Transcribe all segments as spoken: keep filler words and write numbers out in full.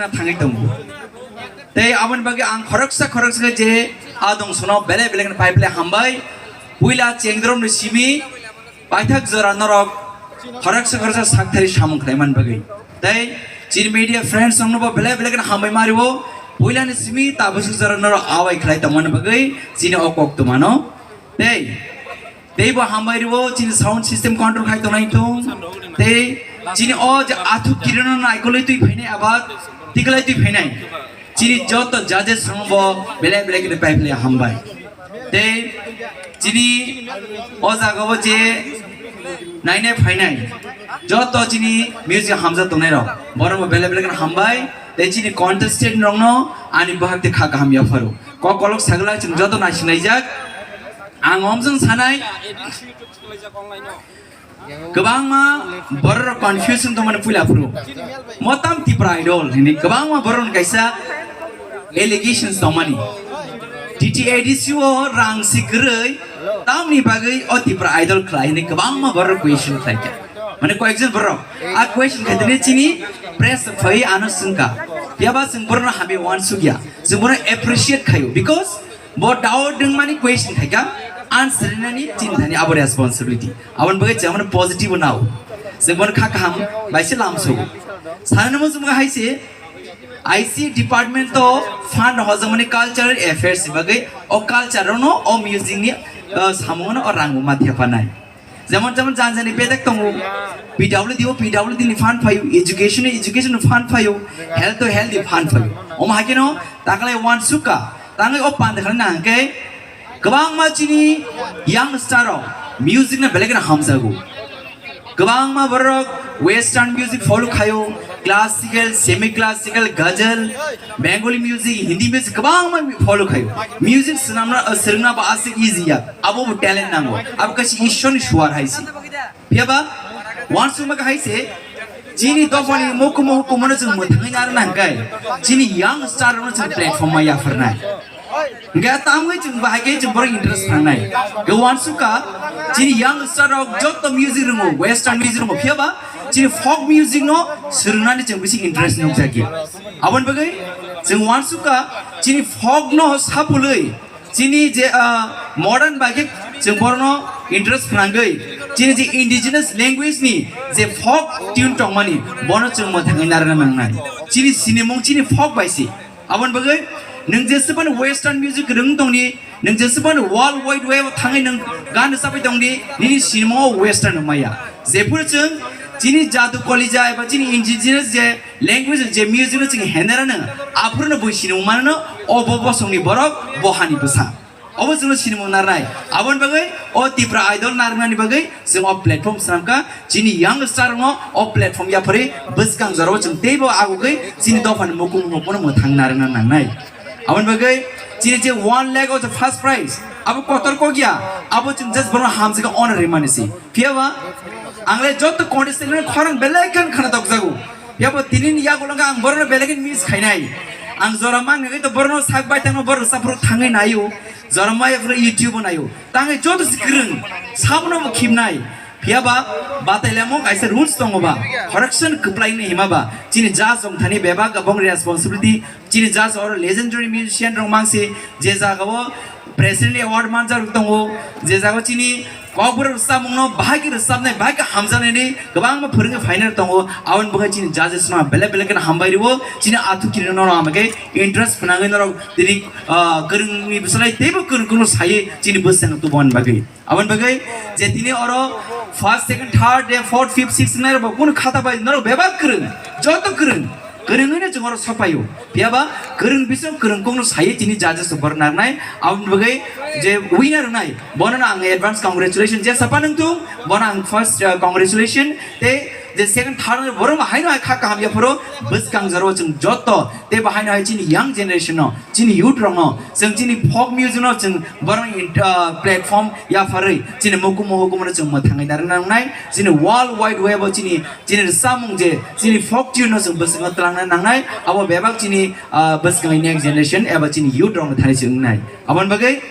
thangwi tongo. Tei aboni bagwi ang khoroksa khoroksa khe je adong sono belai belai kheno pai phlai hambai. Puila chengdromni simi paithak jora norok khoroksa khoroksa sakthari samung khlai man bagwi. Tei chini media friends rokno bo belai belai kheno hambai ma rio. Puilani simi tabuk jora norok awai khlai tongmani bagwi chini o koktwmano. Tei Teibo hambai rio chini sound system control khai tongnai thung. Tei chini o je athuk kirino naikolwi twi phainai aba tiklai twi phainai. Chini joto judges rokbo belai belai khe pai phlai hambai. Tei chini o jaga o je nainai phainai joto chini music hamjak tongnai rok borokbo belai belai khe hambai. Tei chini contestant rokno ani bahak tei kha kaham yapharo. Kok kolok sagla chwng joto naisinglaijak. Ang omjwng sanai, kwbangma borok rok confusion tongmani puila phuru. Motam Tipra Idol hini kwbangma borok rok kaisa allegations tongmani. T T A D C o rang si kwrwi tamni bagwi o Tipra Idol khlai hini kwbangma borok rok question khlai kha. Mane koyekjon borok a question khaitene chini press phai ano swngkha. Phiya ba chwng borokno hamya uansukya. Chwng borokno appreciate khaio because Bo doubt dwngmani question khaikha, answer rinani chini thani abo responsibility. Aboni bagwi chwng mano positive nao. Chwng bono kha kaham bai se lamsogo. Sanani muchungma hai se I C department o fund hojagmani cultural affairs ni bagwi o culture no o music ni, uh, samung no o rang ma thepanai. Jemon, jemon, jani jani bedek tongo. P W D o P W D ni fund phaio, education o education ni fund phaio, health o health ni fund phaio. Omo hai kheno taklai uansukha, tangwi o panda khlai nang khe kwbangma chini young star rok music no belai kheno hamjago. Kwbangma borok western music follow khaio, classical, semi classical, ghazal, Bengali music, Hindi music kwbangma follow khaio. Music swnamna, uh, swrwngna bo aswk easy ya. Abo bo talent nango. Abo kaisa Ishwarni suar hai se. Phiya ba uansukma khe hai se, chini dophani mukumu hukumu no chwng mwthangwi narwkna hwnkhe chini young star rokno chwng platform ma yapharnai. Hwnkhe tamwi chwng bahai khe chwng borok interest phangnai. Hwnkhe uansukha chini young star rok joto music rwngo, western music rwngo, phiya ba chini folk music no swrwngnani chwng bisi interest nukjakya. Aboni bagwi chwng uansukha chini folk no sapulwi chini je, ah, modern bai khe chwng borokno interest phnangwi chini je indigenous language ni je folk tune tongmani bono chwng mwthangwi narwkna nangnai. Chini sinimung chini folk bai se. Aboni bagwi nwng jesebani western music rwng tongni, nwng jesebani world wide web o thangwi nwng gan rwchapwi tongni, nini sinimungo western wng maya. Jephuru chwng chini jadu kolija eba chini indigenous je language je music no chwng henera no, aphuru no bui sinimung mano no, obo bosongni borok, bo hani bwsa. Obo chwngno sinimung narnai. Aboni bagwi o Tipra Idol narwknani bagwi chwng o platform swnamkha. Chini young star rokno o platform yapharwi bwskang jorao chwng teibo agugwi chini dophani mukumu hukumu no mwthang narwkna nangnai. Aboni bagwi chini je one lakh o je first prize, abo kotor kokya, abo chwng just borokno hamjakha honor rimani se. Phiya ba ang le joto contestant rokni khorang belai khe khna dokjago. Phiya bo tini ni yagulo ang borokno belai khe miss khainai. Ang jora mang nai to borokno sak bai tangno borok saphuru thangwi naio. Jora mai phuru YouTube o naio. Tangwi joto se kwrwng sabono bo khimnai. Phiya ba batai lemo kaisa rules tongo ba. Correction kwplai ni hima ba. Chini judge rok thani bebak abong responsibility. Chini judge oro legendary musician rok mangsi je jaga o president award manjak rok tongo. Je jaga o chini Kokborok rwchapmungno bahai khe rwchapnai, bahai khe hamjaknaini kwbangma phwrwngwi phainai tongo. Aboni bagwi chini judges no belai belai kheno hambai rwo. Chini athukirirokno norok ama khe interest phnangwi norok tini, ah, kwrwngni bwswlai teibo kwrwng kwrwngno saiwi chini bwskango tuboni bagwi. Aboni bagwi je tini oro first, second, third, de, fourth, fifth, sixth wngnai rokbo kunu khata bai norok bebak kwrwng, joto kwrwng. Kwrwngwino chwng oro sokphaio. Phiya ba kwrwng bising kwrwng kokno saiwi chini judges rok borok nangnai. Aboni bagwi je winner wngnai, bono no ang advance congratulation. Je sapa nung tung, bono ang first, uh, congratulation. Tei je second, third wngnai, borok bo haino hai kha kaham yapharo bwskang jorao chwng joto tei bo haino hai chini young generation no, chini youth rok no, chwng chini folk music no chwng borok ni, uh, platform yapharwi chini mukumu hukumu no chwng mwthangwi narwkna nangnai. Chini world wide web o chini Chini rwchapmung je chini folk tune no chwng bwskango twlangna nangnai, abo bebak chini, ah, bwskango next generation eba chini youth rokno thani se wngnai. Aboni bagwi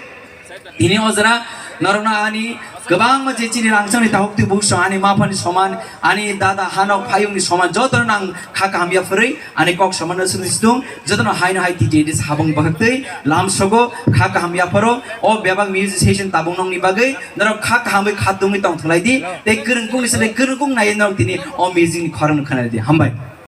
tini o jora norokno ani Kwbangma je chini rangchakni takhuk twi bukhuk song ani maphani soman, ani dada hanok phayungni soman, jotono ang kha kaham yapharwi ani kok soman no swngwi situng, jotono haino hai twi twi habung bahaktwi lamsogo kha kaham yapharo. O bebak music session tabung nokni bagwi norok kha kahamwi kha tungwi tongthwlai di, tei kwrwngkukni sale kwrwngkuk nai norok tini o music ni khorang khwnai di. Hambai.